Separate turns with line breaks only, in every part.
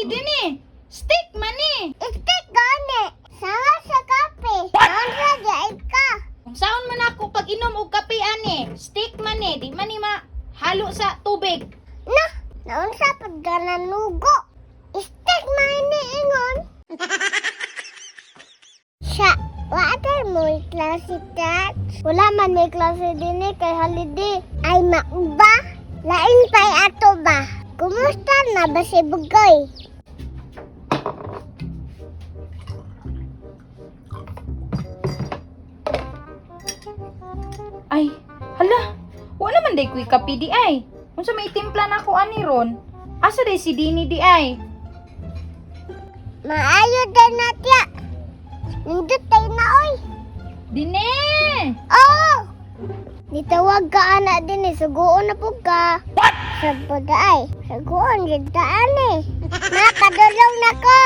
Dini? Stick man ni.
Stick gani. Sama sa kape. Naunsa di ay ka.
Kung saon man ako pag inom og kape ani, stick man ni, di man ni ma halo sa tubig.
Na, naunsa pud gananugo. Stick man ni ingon. Siya, wa tay mo klase tat. Wala man may klase dinhi kay holiday. Ay mauba. Lain pa'y ato ba? Kumusta na ba si Bugoy?
Ay, hala. Wa naman day kuy kape di ay. Unsa may timpla na ako ani ron? Asa day si Dini di ay?
Maayo din na tiya. Nindot tayo na oy.
Dini!
Oh! Nitawag ka ana din eh. Suguon na po ka. What? Sa ay. Suguon jud ta ani. Napadulong na ko.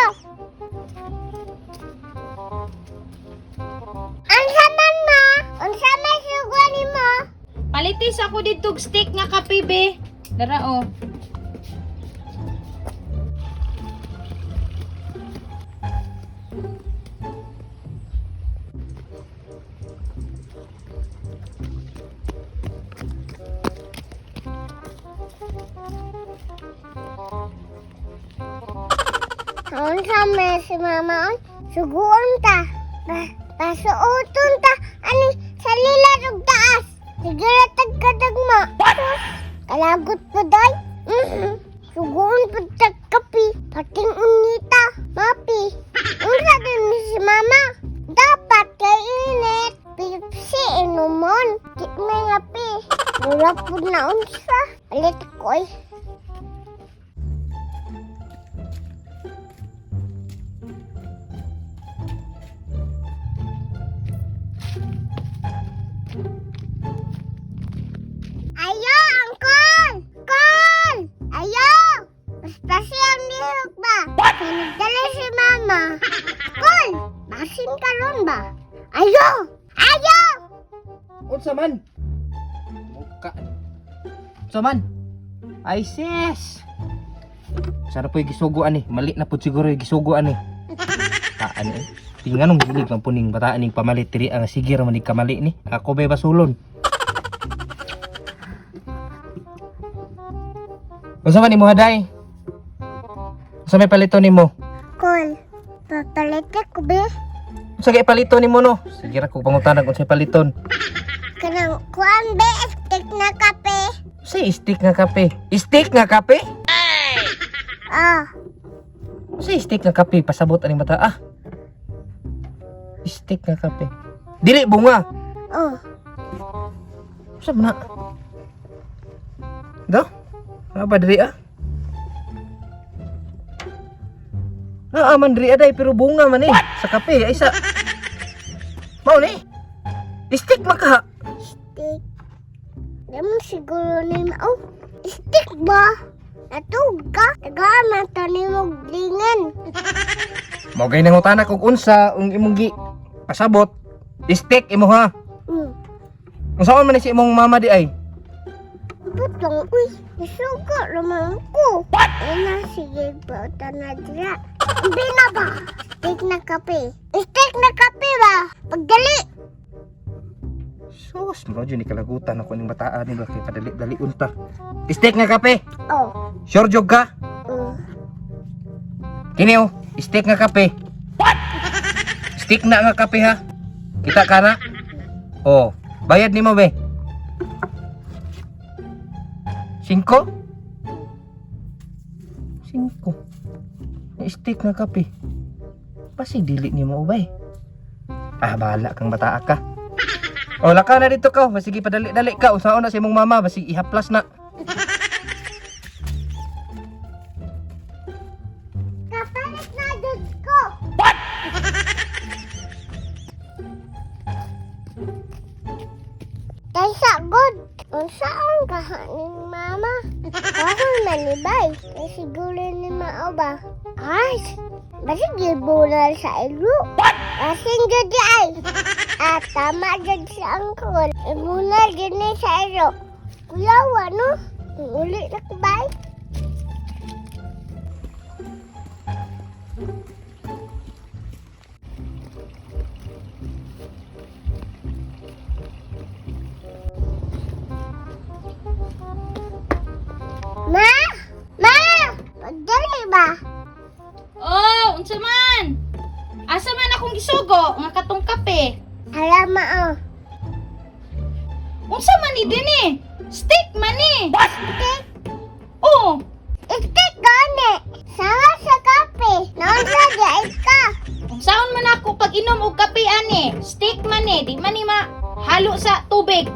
Unsa man ma? Unsa may suguan nimo?
Palitis ako dito og stick nga kape be. Dara oh.
Unsa may si mama oy? Suguon ta. Pasuoton ta ani sa lila ug taas. Sige ra tag kadagma. Kalagot po day. Suguon po tag kapi. Pating unita. Mapi. Unsa din ni si mama? Dapat kay init. Pipsi inumon. Di may nga pi. Mura po na unsa. Alit ko oy. Ayo, Uncle! Call! Ayo! Basta ang lihok ba? Kay nagdala si Mama. Call! Basin ka ron ba? Ayo! Ayo!
Unsa man? Muka. Unsa man? Ay sis. Sana po yung gisugo ani. Mali na po siguro yung gisugo ani. Taan eh. Tingnan nung gilig man puning bataan ning pamalit diri ang sige ra man ni kamali ni. Ako bay basulon. Unsa man imo haday? Unsa may palito nimo?
Call! Papalit ko be?
Unsa kay palito nimo no? Sige ra ko pangutana kung unsay paliton.
Kanang kuan be, stick na kape.
Unsay stick nga kape? Stick nga kape?
Ah,
Unsay stick nga kape? Pasabot aning bata ah. Stick nga kape. Dili bunga.
Oh.
Unsa man na? Do? Ano ba diri ah? Naa man diri aday pero bunga man eh. Sa kape ay sa Mao ni. Stick man ka.
Stick. Di mo siguro ni mo. Oh, stick ba? Natug ka? Tagaan man to ni mo glingan.
Mao gay nangutana kog unsa ang imong gi pasabot. Stick imo ha. Unsaon man ni si imong mama di ay?
Butong, uy, isugo naman ko. What? Eh na, sige, bauta na dira. Hindi na ba? Stick na kape. Stick na kape ba? Pagdali!
Sus, mro ni kalagutan ako ning bataan ni ba kay padali-dali unta. Stick nga kape.
Oh,
Sure jog ka? Kini oh, stick nga kape. What? Stick na nga kape ha. Kita ka na? Oh, bayad nimo be. Singko? Singko. Stick nga kape. Pasig dili nimo ubay. Ah, bahala kang bataa ka. Oh, laka na dito ka. Basigi padali-dali ka. Usaon na sa imong mama, basig ihaplas na.
Kapalit na dud ko. What? Taysa good. Unsaon kahaning mama? Kahoy manibay. Kay siguro ni mao ba? Ay, basig gibulal sa ilo. What? Basing jud di ay. Ah, tama jud sa angkol. Ibulal jud ni sa ilo. Kuyawa no? Uli na ko bay. ba?
Oh, unsa man? Asa man akong gisugo nga katong kape?
Hala ma oh.
Unsa man ni dinhi? Stick man ni.
Stick,
Oh,
stick gani. Sama sa kape. Naunsa di ay ka.
unsaon man ako pag inom og kape ani? Stick man ni, di man ni ma halo sa tubig.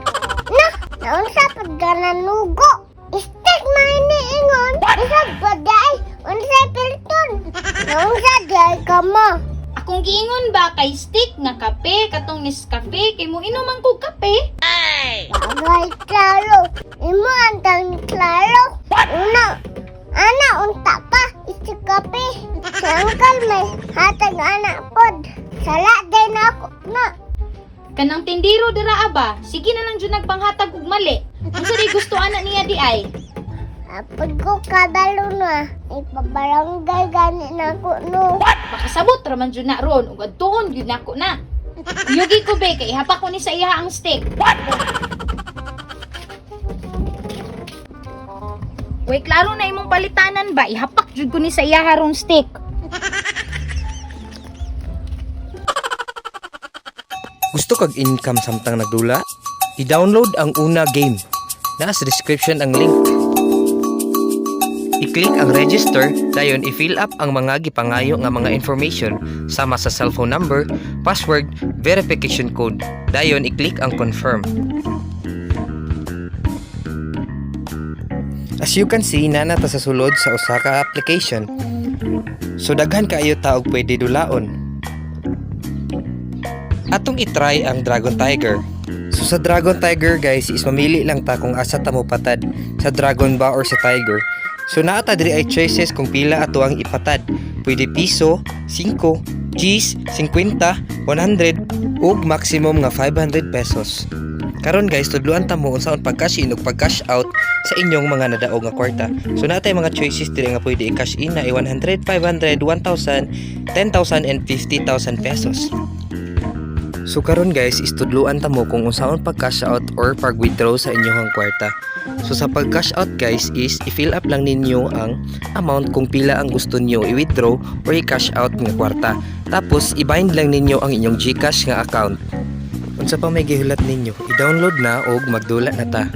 Na, naunsa pud gananugo. Stick man ni ingon. Isa ba di ay unsay pilton. Naunsa di ay ka mo.
Akong giingon ba kay stick nga kape katong Nescafe kay mo inom man kog kape?
Bagay klaro. Imo antang klaro. Una, ana unta pa stick kape. Si Uncle may hatag ana pod. Sala din ako na.
Kanang tindiro dira aba, sige na lang jud nagpanghatag og mali. Unsa di gusto ana niya di ay?
Apod ko kabalo na. Ipabarangay gani na ko no.
Makasabot ra man jud na ron ug adtuon gyud nako na. Yugi ko be kay ihapak ko ni sa iya ang stick. Way klaro na imong palitanan ba? Ihapak jud ko ni sa iya harong stick.
Gusto kag income samtang nagdula? I-download ang Una game. Naa sa description ang link. I-click ang register, dayon i-fill up ang mga gipangayo nga mga information sama sa cellphone number, password, verification code. Dayon i-click ang confirm. As you can see, naa ta sa sulod sa usa ka application. So daghan kaayo ta og pwede dulaon. Atong itry ang Dragon Tiger. So sa Dragon Tiger, guys, is mamili lang ta kung asa ta mo patad, sa Dragon ba or sa Tiger. So naa ta diri ay choices kung pila ato ang ipatad. Pwede piso, 5, Gs, 50, 100 ug maximum nga 500 pesos. Karon guys, tudluan ta mo unsaon pag-cash in ug pag-cash out sa inyong mga nadaog nga kwarta. So naa tay mga choices diri nga pwede i-cash in na 100, 500, 1,000, 10,000 and 50,000 pesos. So karon guys, istudluan ta mo kung unsaon pag cash out or pag withdraw sa inyong kwarta. So sa pag cash out guys is i-fill up lang ninyo ang amount kung pila ang gusto niyo i-withdraw or i-cash out nga kwarta. Tapos i-bind lang ninyo ang inyong GCash nga account. Unsa pa may gihulat ninyo, i-download na og magdula na ta.